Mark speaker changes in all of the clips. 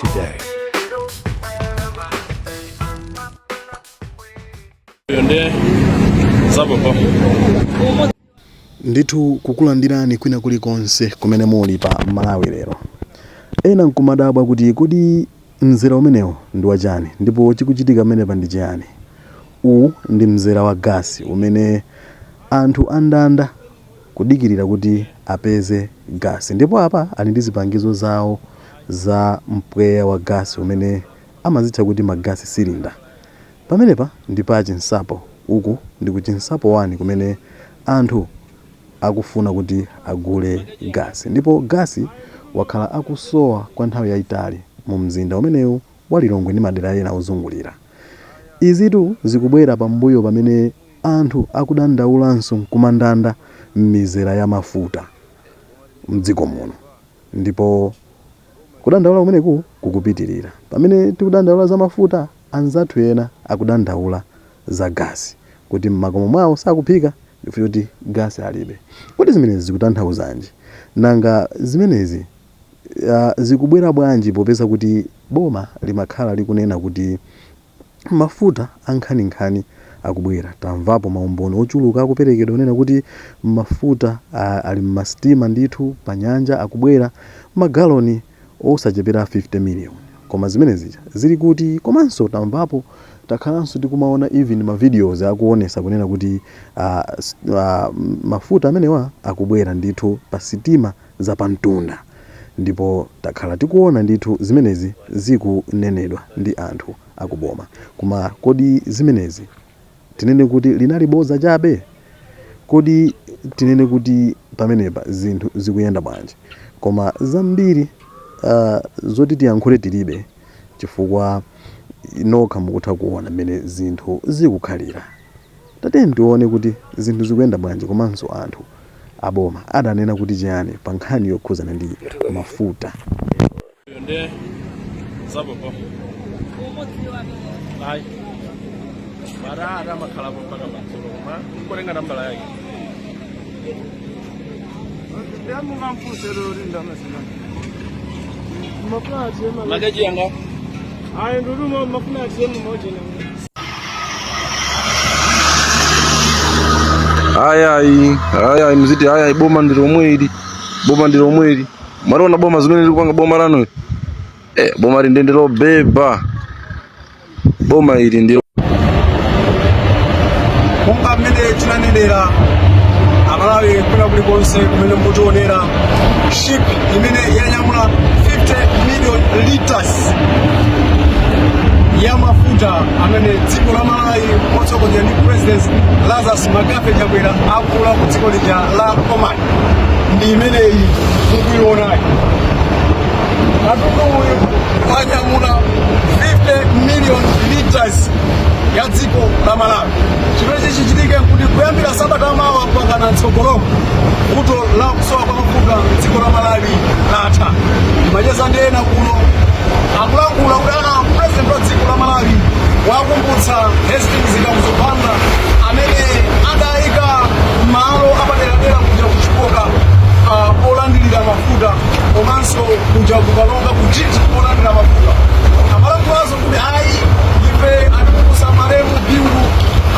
Speaker 1: today.
Speaker 2: Nde zapopo.
Speaker 3: Ndithu kukulandirani kwina kulikonse kumene muli pa Malawi Lero. Ena nkumadabwa kuti kodi mzera umenewu ndi wachani ndipo chikuchitika pamenepa ndi chiyani? Uwu ndi mzera wa gasi umene anthu andanda kudikirira kuti apeze gasi ndipo apa ali ndi zipangizo zawo za mpweya wa gasi umene amazitcha kuti ma gas cylinder. Pamenepa ndi pa Chinsapo, uku ndi ku Chinsapo 1 kumene anthu akufuna kuti agule gasi ndipo gasi wakhala akusowa kwa nthawi yayitali mu mzinda umenewu wa Lilongwe ndi madera ena ozungulira. Izitu zikubwera pambuyo pamene anthu akudandaulanso nkumandanda m'mizera ya mafuta mdziko muno ndipo kudandaula kumeneku kukupitirira. Pamene tikudandaula za mafuta, anzathu ena akudandaula za gasi kuti m'makomo mwawo sakuphika chifukwa choti gasi alibe. Kodi zimenezi zikutanthauzanji? Nanga zimenezi zikubwera bwanji popeza kuti boma limakhala likunena kuti mafuta ankhaninkhani akubwera? Tamvapo maumboni ochuluka akuperekedwa kunena kuti mafuta ali m'masitima ndithu pa nyanja akubwera magaloni osachepera 50 million. Koma zimenezija zili kuti? Komanso tamvapo, takhalanso tikumaona even ma videos akuonesa kunena kuti mafuta amenewa akubwera ndithu pa sitima zapamtunda ndipo takhala tikuona ndithu zimenezi zikunenedwa ndi anthu akuboma. Koma kodi zimenezi tinene kuti linali boza chabe? Kodi tinene kuti pamenepa zinthu zikuyenda bwanji? Koma zambiri zoti tiyankhule tilibe chifukwa nokha mukutha kuona mmene zinthu zikukhalira. Tatiyeni tione kuti zinthu zikuyenda bwanji komanso anthu aboma adanena kuti chiyani pa nkhani yokhuzana ndi mafuta.
Speaker 2: Nde zapopo. Ayi. Mara amakhalapo mpaka madzulo koma nkotenga nambala yake. Makeji yanga.
Speaker 4: Ayi, nduduma mafuna atiyemu moja.
Speaker 5: Ayayi, ayayi, mziti ayayi, boma ndi lomwe ili, boma ndi lomwe ili. Mwaliona boma zimene likupanga boma lanu ili? Eh, boma ili ndi lobeba, boma ili ndi
Speaker 6: Monga mmene tinanenera, Amalawi kwina kulikonse kumene mukutionera, ship imene yanyamula 50 million liters ya mafuta amene dziko la Malawi motsogozedwa ndi President Lazarus McCarthy Chakwera agula ku dziko lija la Oman ndi imeneyi mukuionayi. Katundu uyu wanyamula 50 million liters ya dziko la Malawi. Chimene chichitike nkuti kuyambira sabata mawa mpakana mtsogolomo, vuto la kusowa kwa mafuta mdziko la Malawi latha. Ndimacheza ndi ena kuno, akulankhula kuti president wa dziko la Malawi wakumbutsa Hastings Kamuzu Banda amene adayika malo apaderadera kuja kuchikoka olandirira mafuta, komanso kuja kukalonga ku GT olandira mafuta. Amalankhulazo kuti ayi, ife atikumbutsa malemu Bingu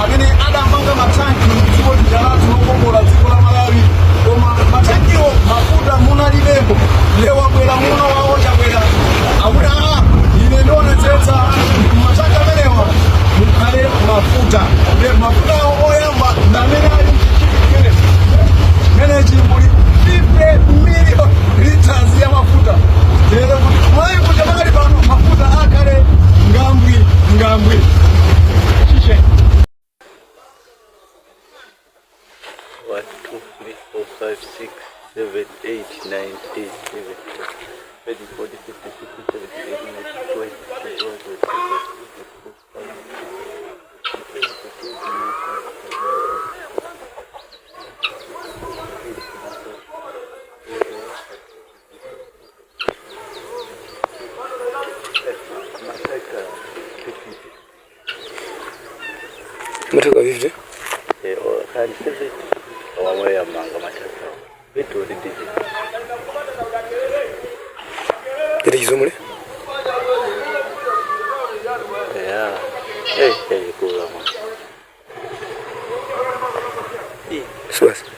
Speaker 6: amene adamanga mathanki dziko lija lathu lokongola, dziko la Malawi, koma mathankiwo mafuta munalibemo. Ndiye wabwera muno wawo Chakwera, akuti ine ndionetsetsa mathanki amenewa mukhale mafuta. Ndiye mafuta awo oyamba ndi amene ali mchichiki chimenechi, muli 50 million liters ya mafuta. Lero kuti Malawi kuja pakali pano mafuta akhale ngambwi ngambwi. Chiche.
Speaker 7: 1, 2, 3, 4, 5, 6, 7, 8, 9, 10, 11, 12, 13, 14, 15, 16, 17, 18, 19, 20, 21, 22, 23, 24, 25, 26,
Speaker 5: Mataka 50.
Speaker 7: Eh, kandi 70 wamwe yamanga mataka petroli, diesel.
Speaker 5: Chete chizomule.
Speaker 7: Eh, eh, kula mwana.
Speaker 6: Sibasi.